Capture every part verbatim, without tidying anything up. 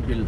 Pil.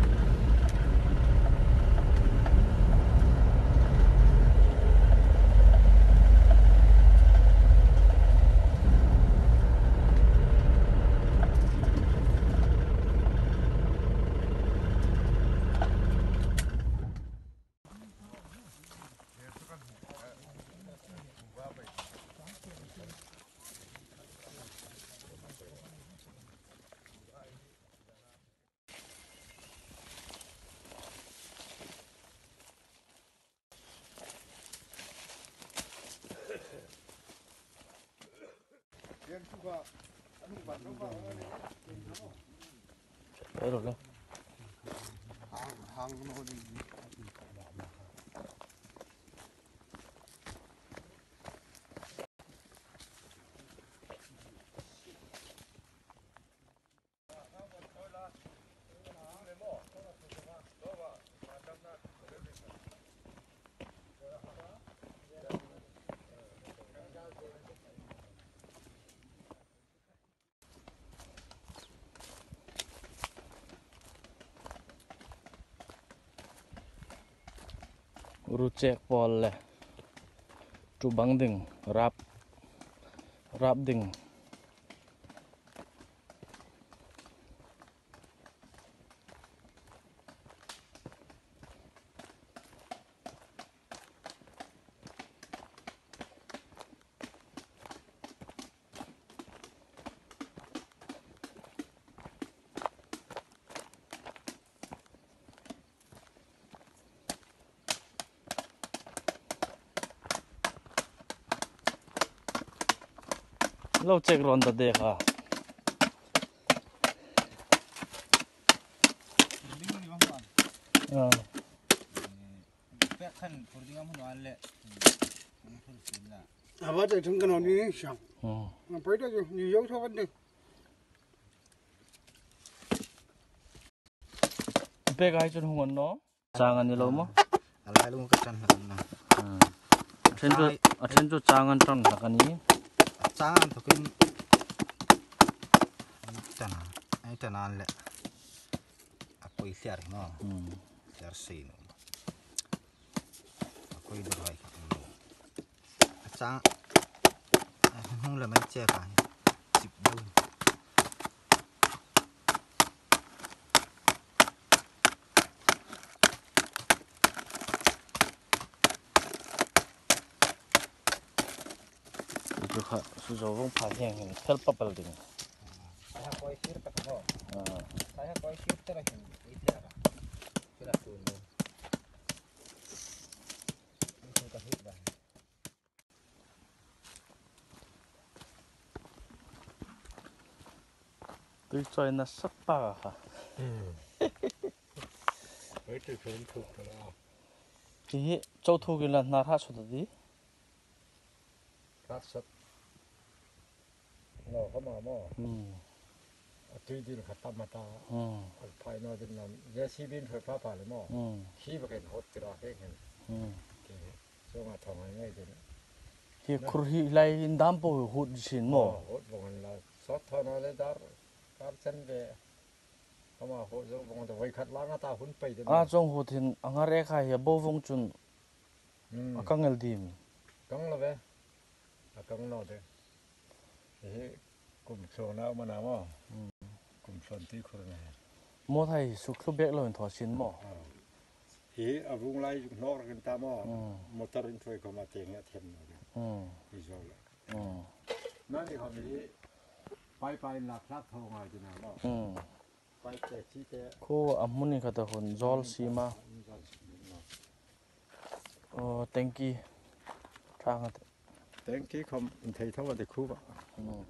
Ruchek pawl le. Tubang ding, rap, rap ding. Lo chek ron ta de kha. Ah. Pek khan fur ding am hun an le. Fur sin la. A ba te thung kan on ni sang. Hmm. Na pai ta ju ni yo tho kan de. Pek ai chun hung an naw. Chang a ni lo maw? A lai lung ka tan hak na. Hmm. A ṭhen chu, a ṭhen chu chang an tan hak a ni. Chang an thokin. Ai tan a, ai tan an le. A koi thliar hi maw? Hmm. Thliar sei naw. A koi dawr hai kha. A chang. A hung le mai che ka hi. Chip dau. Chu kha, su zo vong pha hieng hin, fel papal ding. Sai ha koi sir tak mo. Ah. Sai ha koi sir tak hin, i thliar a. Thliar a tu mo. Ni su ka hit ba. Tui chawi nasa pa kha. Hmm. Oi, tui chawi thuk ta la. Hi hi, chawi thuk ila hnar ha sut di. Ka sat. No, ka ma mo. Hmm. A tui dil kha tam ta. Hmm. A phai no dil nam. J C B in phai pha pha le mo. Hmm. Khi ba ken hot tira ke ken. Hmm. Ke. Chuong a thawng ngai ngai dil. Hi khur hi lai in dam po hut sin mo. Oh, hut bong la. Sot thaw na le dar. Kar chen ve. Ka ma hut zo bong ta voi khat la nga ta hun pai dil. A chong hut hin a ngar e kha hi a bo vong chun. Hmm. A kang el dim. Kang lo ve. A kang lo de. Hi kum thlawna um a na maw. Hmm. Kum thlawn tui khur na. Maw thai suk thlu bek lo in thaw sin maw. Ah. Hi a vung lai hnawk rak in ta maw. Hmm. Motor in thawi khawm a teng a them lo de. Hmm. Hi zo le. Hmm. Na ni khawm hi pai pai in lak hlak thaw ngai ding a maw. Hmm. Khu a hmun ni kha ta hun zawl si ma. Aw, tengki. Thang a te. Tengki khawm in thei thaw a te khu ba. Hmm.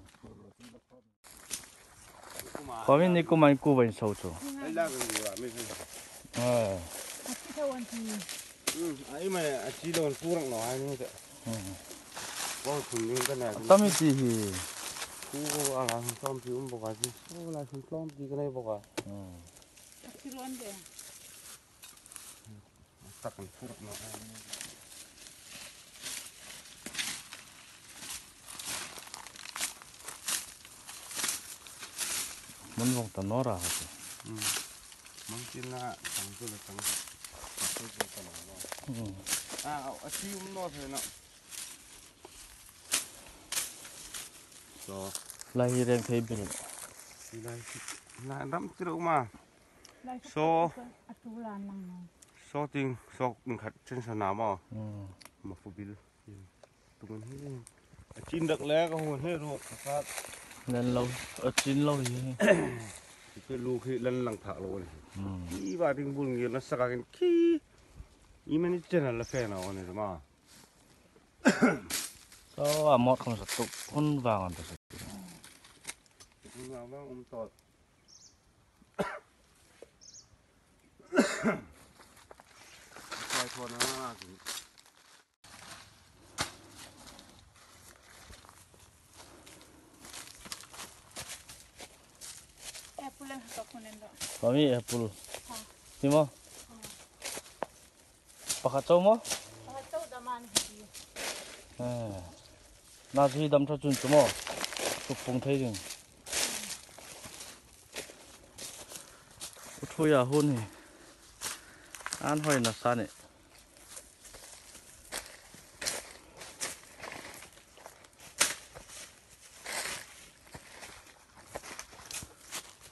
Khawm in ni kumain khu ba in so chu. Ai la kan ni ba mi. Ah. A chi thaw an ti. Hmm, ai mai a chi lo an khu rang lo ai ni te. Hmm. Bo thum ni ka na. Tam i ti hi. Khu ko a la thum tlawm ti um bok a chi. Ko la thum tlawm ti ka nei bok a. Hmm. Ka chi lo an de. Tak an khu rang lo ai ni. Mun vong ta naw ra ha chi. Hmm. Mangtina tang chu la tang. Tang chu ka lo lo. Hmm. A, a, a si um naw thei naw. So. Lai hi reng thei bil. Lai hi, lai ram ti lo ma. Lai hi so. A tu la nang. So ting, so khat chen sa na ma. Hmm. Ma fu bil. Tumun hi. A chin dak le ka hun he ro ka. Lan lo, a chin lo hi. Ke lu khi lan lang thak lo ni. Hmm. I ba ding bul ngi na sa ka kin khi. I mani chen la fe na ni ma. So a mot khom sa tu hun vang an ta sa. Hun vang vang um tot. Sai thon na na. Apple ang haka kunin do. Kami apple. Ha. Ti maw? Ha. Pakhat chau maw? Pakhat chau dam a ni hi. Eh. Na chu hi dam tha chun chu maw? Suk pung thei ding. U thu ya hun hi. An hoi na sa ni.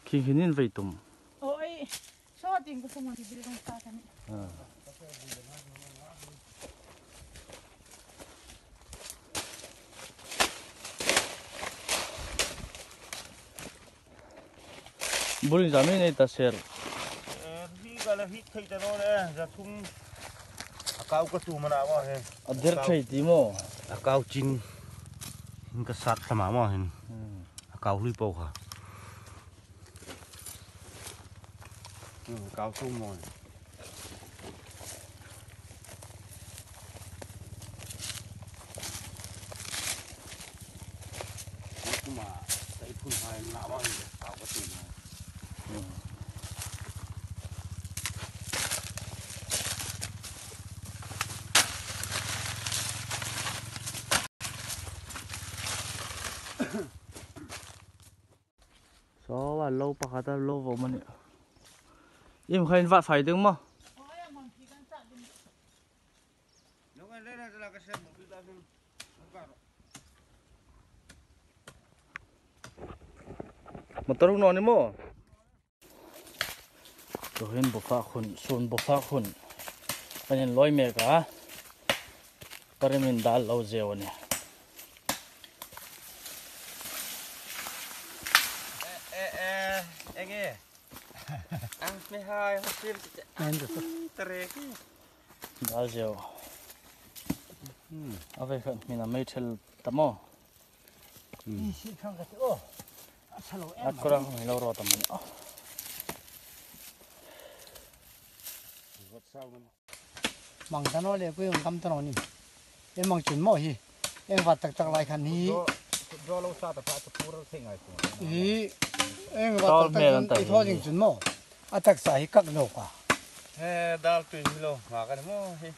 Khi khi nin vei tum. Oi, so ding ko sama di bil kan sa kan. Ah. Bul zam in ei ta ser. Eh, hi ka la hi thei ta naw le, za thum. A kau ka tu mana maw he. A der thei ti maw. A kau chin. Hin ka sat ta ma maw hin. Hmm. A kau hlui po kha. Hmm, kau tu maw. Kuma, ta i phun hai na wa ni, ta wa ti na. So, a lo pakhat a lo vo mani. Im khain va fai ding maw. Motor hung naw ni maw? Tuhin bufak hun, sun bufak hun. Kan inlawi mek a. Parimin dal lo zeu a nih. Eh, eh, eh, eng e? Ang mi hai, hasil. Ang tarik. Dal zeu. Hmm. A ve khan mina mei thel ta maw. Hmm. I si khang ka ti, oh. A sa lo em. A kora hong lo ro ta maw. Mang ta naw le pui hong kam ta naw ni. E mang chun maw hi. Eng vat tak tak lai khan hi. Dro, dro lo sa ta pha ta pur thei ngai pu. Hi. Eng vat tak tak chun, i thaw ding chun maw. A taksa hi kak lo ka. He, dal tui hi lo, nga ka ni maw hi.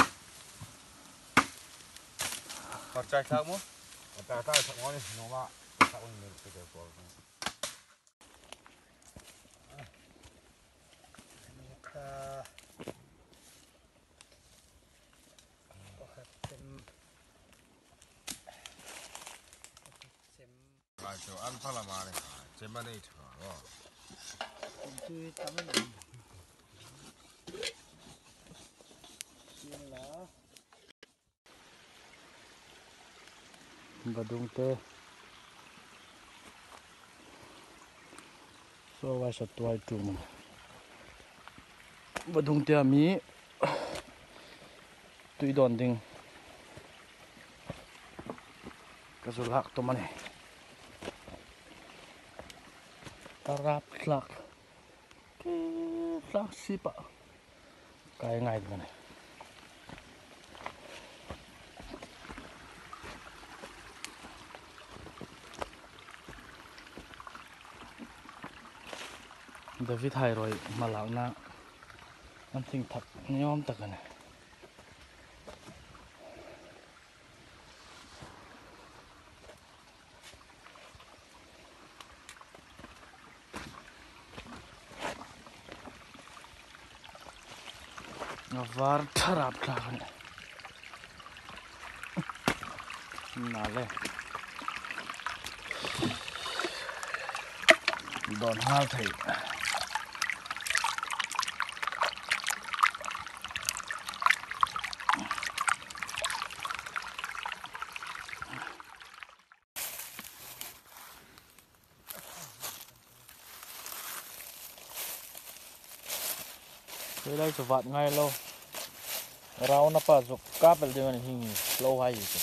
Ka chai thak maw. Ka chai thak maw ni, no ma. Ka thak maw ni, ka chai ko. Ka. Pakhat sem. Sem. Ai, chu an phala ma ni. Chem a nei tha. Chu tam ni. Sin la. Vadung te. So, vai sa tuai tu mun. Vadung te a mi tui dawn ding. Ka zu lak tum a nih. Ka rap hlak. Ki hlak sipa. Kai ngai ding a nih. David Hairoi hmalakna an thing thak ni awm tak a nih. Var tharap tla ni. Na le. Don hal thei. Kei lai chu vat ngai lo. Rau na pa zuk ka pel ding a ni hi, lo hai hi chu.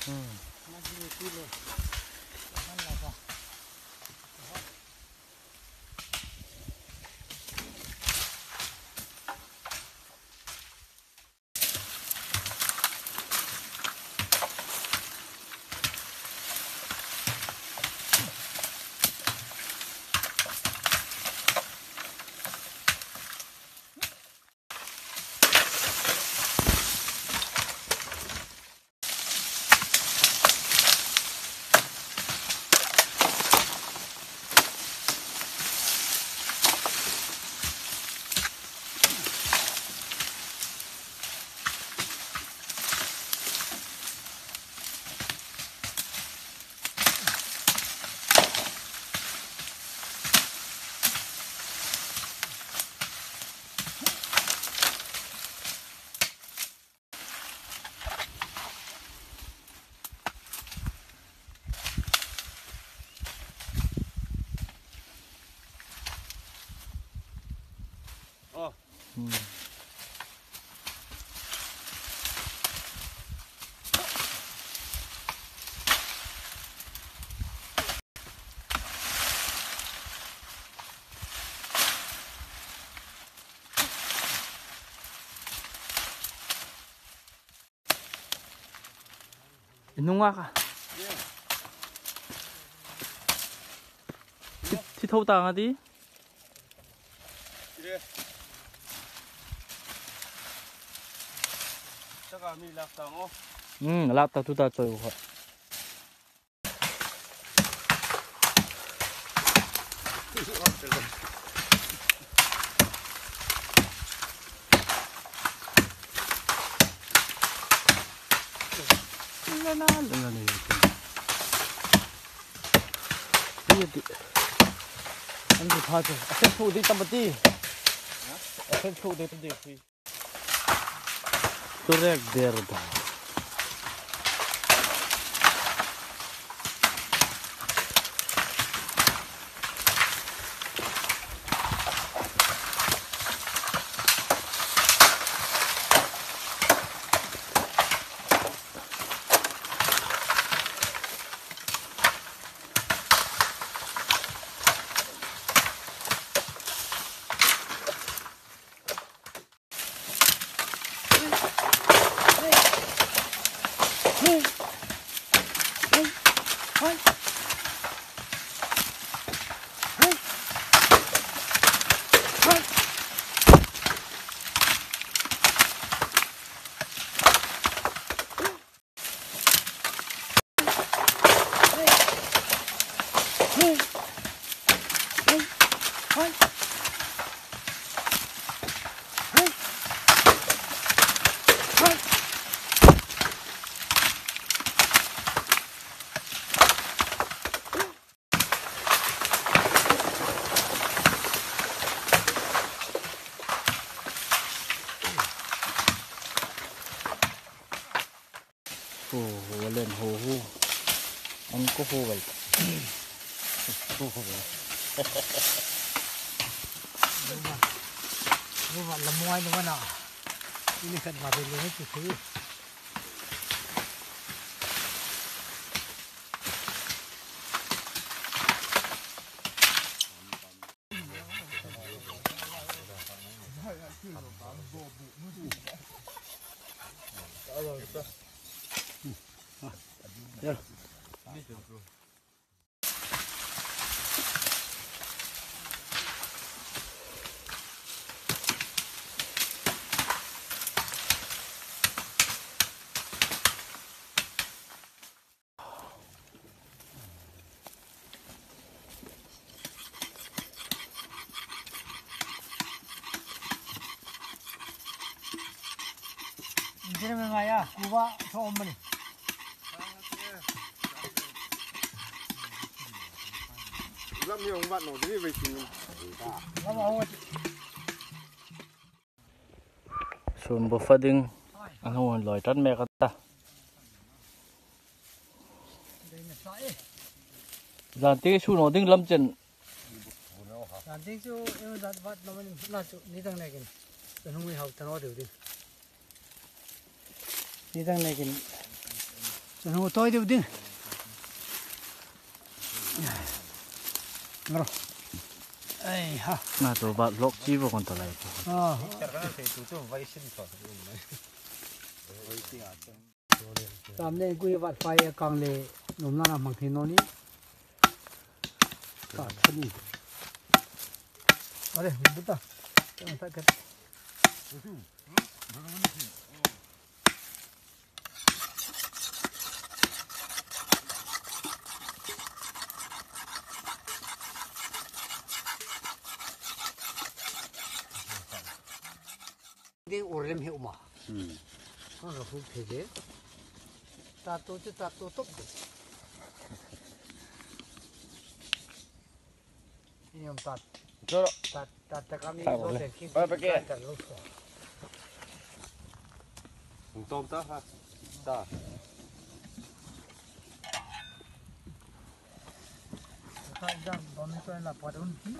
Hmm. Oh. Hmm. I hnunga ka. Thi, thi tho ta nga ti. Saka mi lak ta ngo. Hmm, lak ta tu ta choi ko. An ri pha chu. A sen thu dei tam ti. A sen thu dei tam ti. Turek der da. Ho, ho, len ho, ho. An ko ho vel. Ho, ho vel. Ruwa, ruwa la muai ni wana. Ini kan ma de le ni ki. Injir me ngaya, kuba so omani. Lam hi ong vat naw ding ve sin. Lam ong vat. Sun bo fa ding, an hung loi tan mek a ta. Zan te sun naw ding lam chen. Zan te chu, em, zan vat naw man na chu, ni dang nekin. Sun hung mi hau tan naw deu ding. Ni dang nekin. Sun hung toi deu ding. Ngaro. Ei ha. Na to ba lok chi bo kon ta lai ko. Ah. Tam ne gui vat fai kang le nom na na mang thin no ni. Ka thani. Are, buta. Ka ta ka. Ding ur lem he uma. Hmm. Kan ra hu phe je. Ta to chu ta to top de. Ni om tat. Choro. Tat, tat, tat kami. Tat lo le. Te ki. Ba, ba ke. Tat, tat lo so. Hung tom ta ha. Ta. Ka jam don ni ko la padun ki.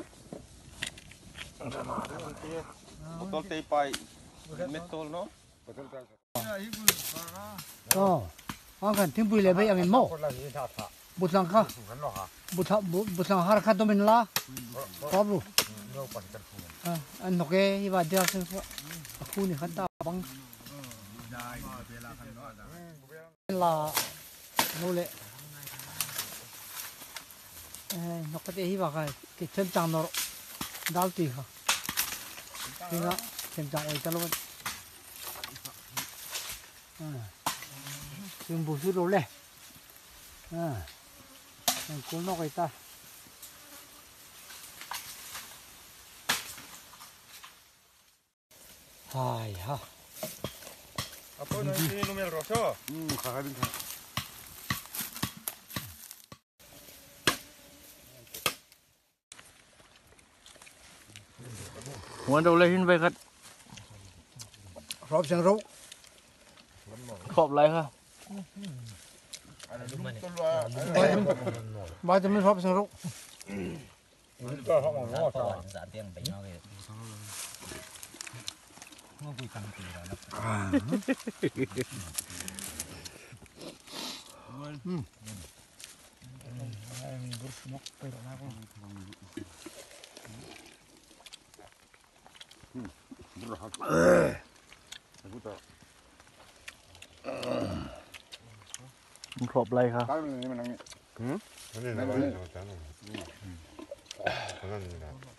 Botol te pai. Metol no. Oh, ang kan thingpui le bei angin maw. Butlang kha. Butlang, bu-, butlang har kha domin la. Pablo. Ah, an nok e, hi va dia sen so. A khu ni khan ta bang. La, no le. Eh, nok te hi va kha, ki chen chang nor. Dal ti kha. Tinga, chen chang oi ta lo. Ah. Sim bu su lo le. Ah. Ang kul nok oi ta. Hai ha. Apo na ini numel roso. Hmm, kaka din kha. Wan dau le hin vai khat. Hrop seng ro. Hrop lai kha. Vitamin, vitamin hrop seng ro. Hrop lai kha.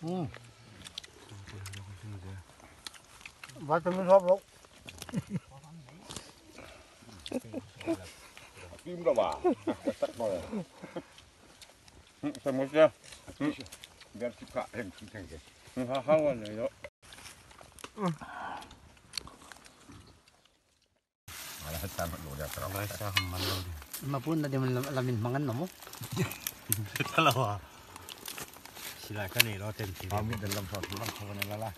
Hmm? Hmm. Vitamin hrop lo. Tim lo ba. Tak lo. Hmm, samosa. Hmm. Biar suka hem sing sing. Hmm, ha ha wan lo. Ala sa ma lo dia tra. Ala sa ma lo dia. Ma pun na di man lam, lamin mangan na mo. Talawa. Sila ka ni lo tem sila. Kami dalam satu lam kawan lala.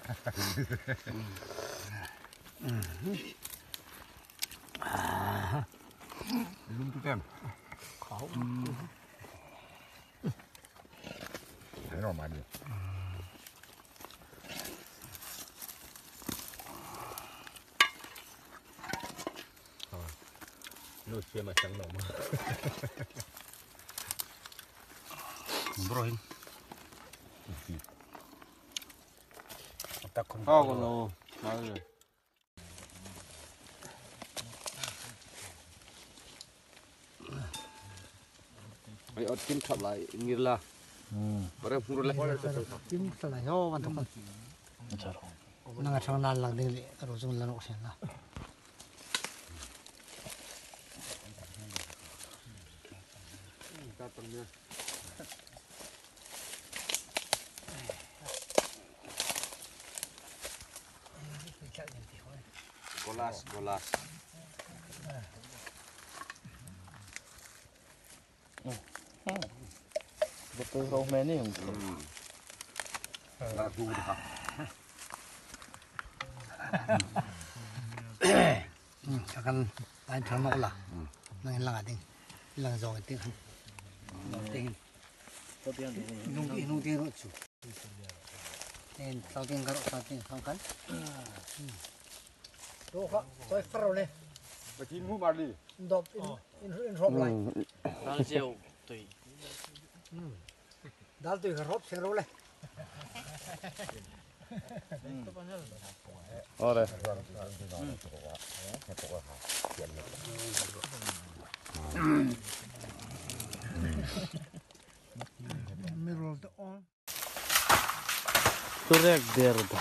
Lum tu tem. Kau. Hello, Madi. No, siya masang no. Bro, hin. Takon. Oh, no. Madi. Ai, ot kim thap lai, ngir la. Hmm. Bare hmur le. Kim thap lai, ho, wan thok. Achar. Nang a thang nan lang ding le, ro chung lang ok sen la. Golas, golas. Batu rau meni hung. Hmm. Ngar du ha. Hmm, ka kan line thar nawk la. Hmm. Nang in lang a ding. Lang zawng ding han. Nawk ding. Nung, nung ding ro chu. Nen, sau ding ka ro, sau ding, sau kan. Hmm. Ro kha, soi kha ro le. Ka ti mu bar li. Dop in, in, in rop lai. Hmm. Dal zeu tui. Hmm. Dal tui ka rop se ro le. Ore. Mi rol to on. Turek der da.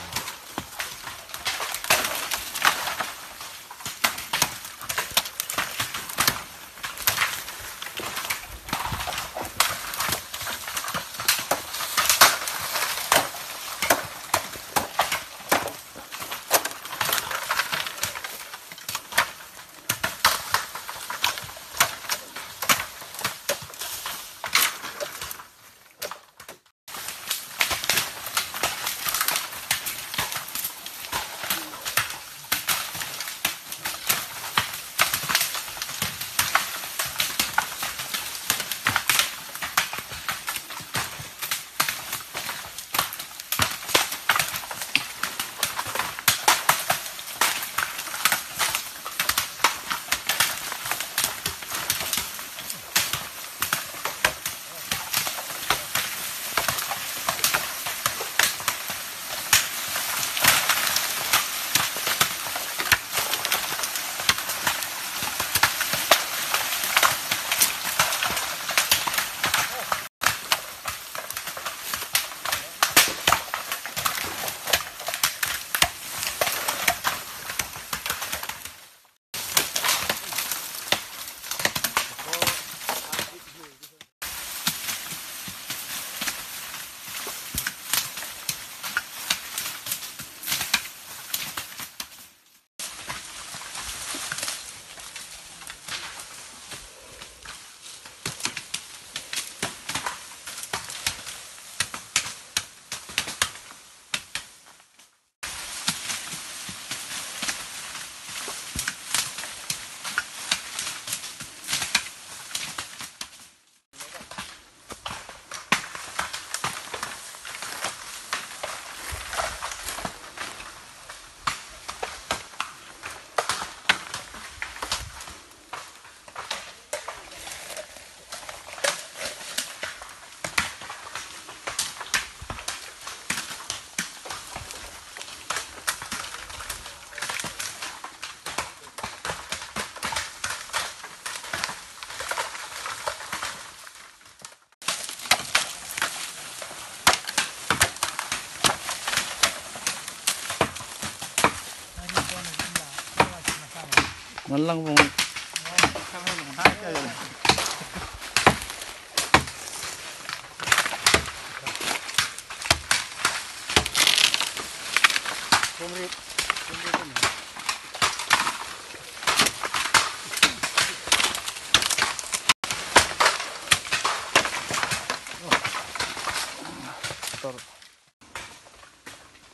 Ngan lang vong.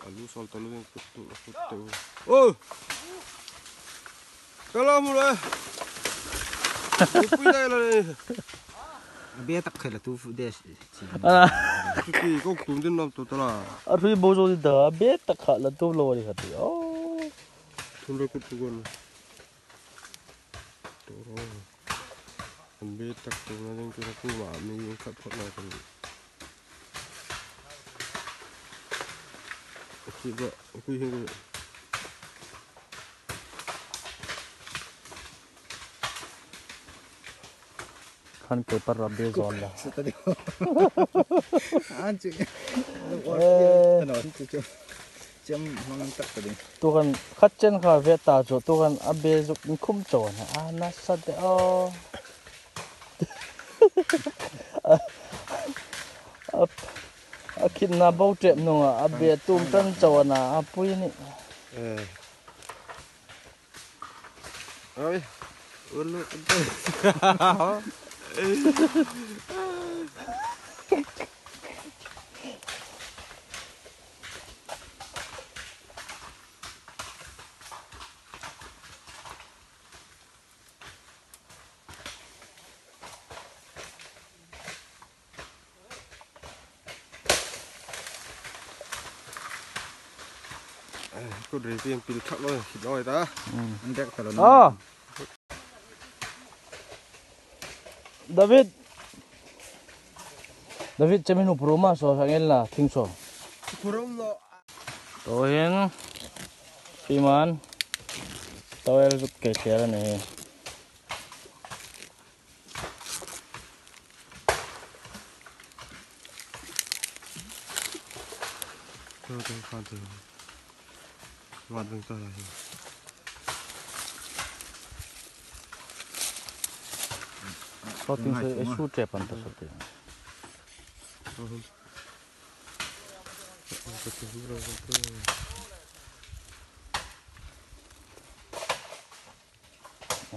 Alu sol talu ding kut tu, kut tu. Oh! Kala mula. Upui dai la ni. A be tak khai la tu fu des. Ala. Chuti kok tum din nam tu tala. A hrui bo zo din ta, a be tak kha la tu lo ni kha ti. Oh. Thum le kut tu gon. Tu ro. An be tak tu na ding tu na ku ma mi in khat phot na kan. Ki ba, kui hin kui. Khan kei par ra be zawn la. An chu. Eh. Tano chu chu. Chem hmang tak ka ding. Tu khan khat chen kha ve ta chu, tu khan a be zuk inkhum chau a na. A nasa de o. A, a, a khitna bo ṭep nunga, a be tum tan chau a na, a pui ni. Eh. Oi. Ulu. Kut rei tieng pil thak lo, khit lo ta. Hmm. An dek ta lo. Ah. David. David, chemin u phurum a, so sang el na, thing so. Phurum lo. Tuhin, Siman, towel zuk kei ṭhel a ni. Tuhin, khan tuhin. Vat veng ta lai. Shooting se, e, shoot ṭep an ta shooting.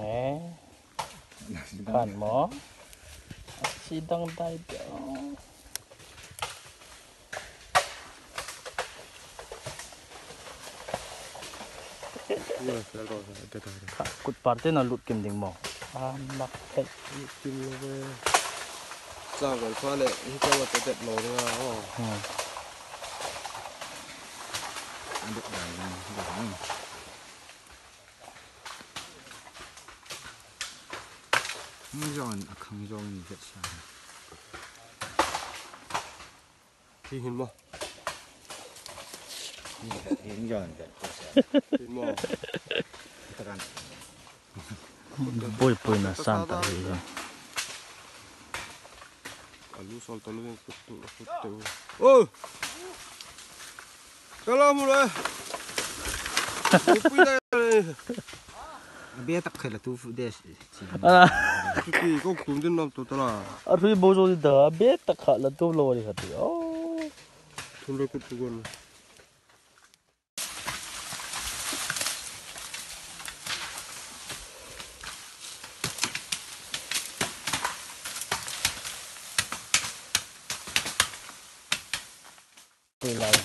Eh. Khan maw. A si dang dai de. Kha, kut par te na lut kim ding maw. A nak thei. Lut kim lo ve. Chang kal pha le, hi chang a te det lo ding a, aw. Hmm. A lut dai ding, lut dai. Hang zawng, a khang zawng ni vet sa. Hi hin maw? Hi hin zawng vet sa. Hin maw? Takan. Boi, boi na san ta hi. Alu sol talu den kut tu, kut tu. Oh! Kala mu le. Mu pui da le. A be tak kha la tu fu de si. Ala. Ki ko kum din nam tu tala. A hrui bo zo di da, a be tak kha la tu lo ni kha ti. Oh. Tun le kut tu gon. Lai.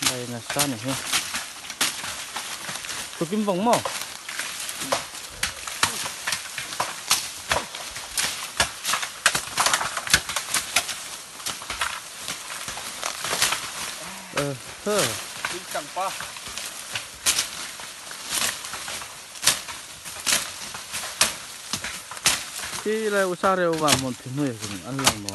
Lai na sa ni hi. Tukim vong mo. Aha. Tui chang pa. Khi lai u sa reu va mon phi mui hin an lang mo.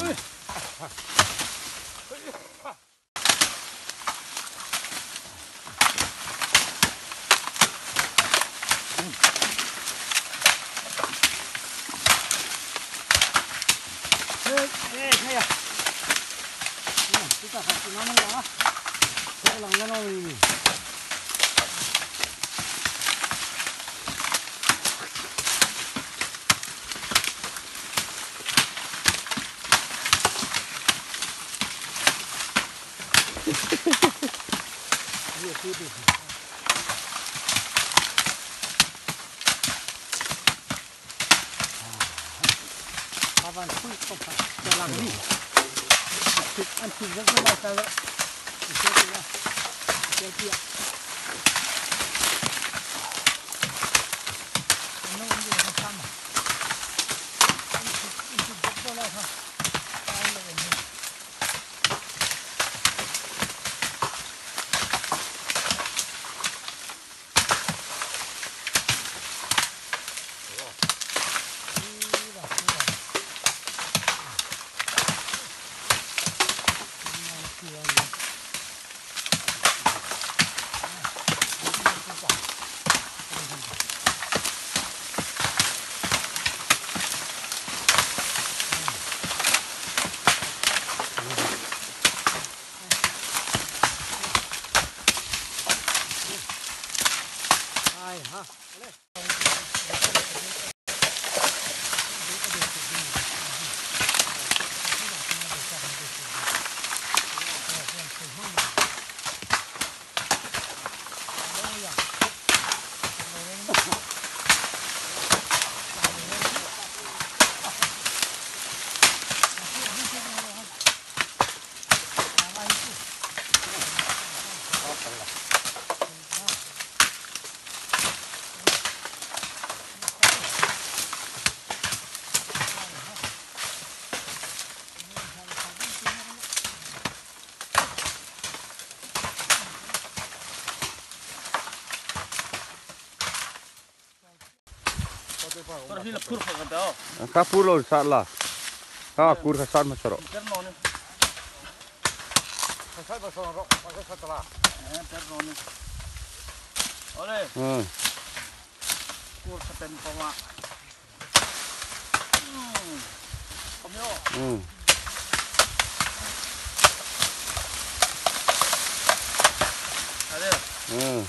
Ni la phur kha ka ta. Ka phur lo sat la. Ka kur kha sat ma saro. Ter no ni. Ka sat ma saro, ka sat la. Eh, ter no ni. Ole. Hmm. Kur kha ten pa ma. Hmm. Kom yo. Hmm. Ale. Hmm.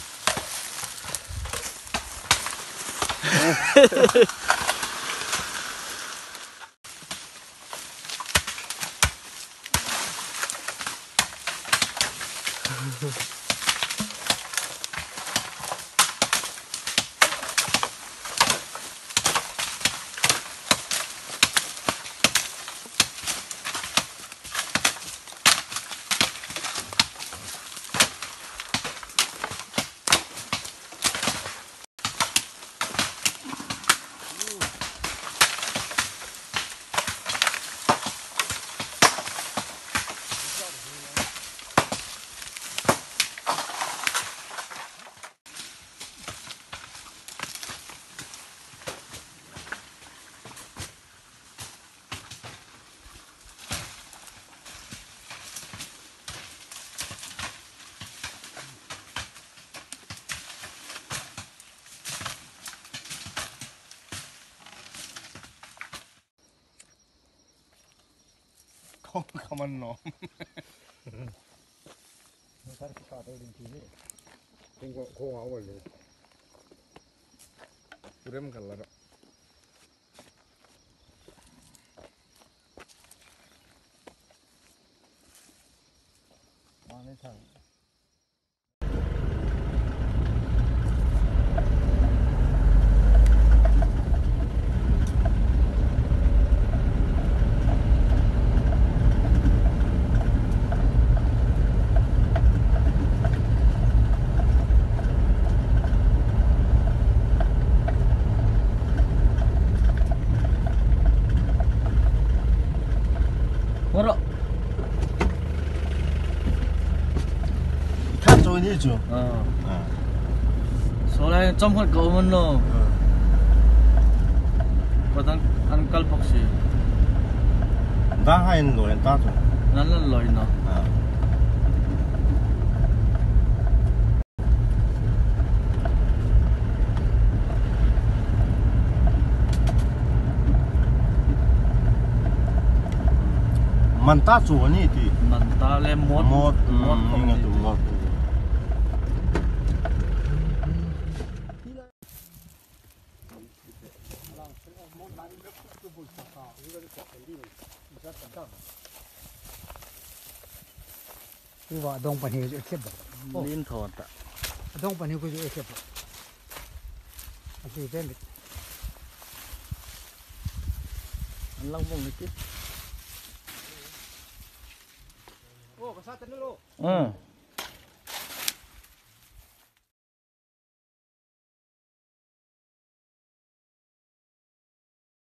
Kong kaman no. Sar ki ka ding ki ni. Kong ko, kong awal le. Kurem kala. Mane thang. Ora. Kha chu ni chu. Ah. Ah. So lai chom khat ko man no. Ah. Ko tang an kal bok si. Da hai an lo en ta chu. Nan lan lo no. Ah. Man ta chu a ni ti. Man ta le mot. Mot, mot mm, ko inga ni tu ti. Mot. Uwa, dawng pahni chu a thlep bawk. Oh. Lien thaw ta. A dawng pahni khu chu a thlep bawk. A hli ve mit. An lang vawng ni ti. Oh, ka sa ta ni lo. Hmm.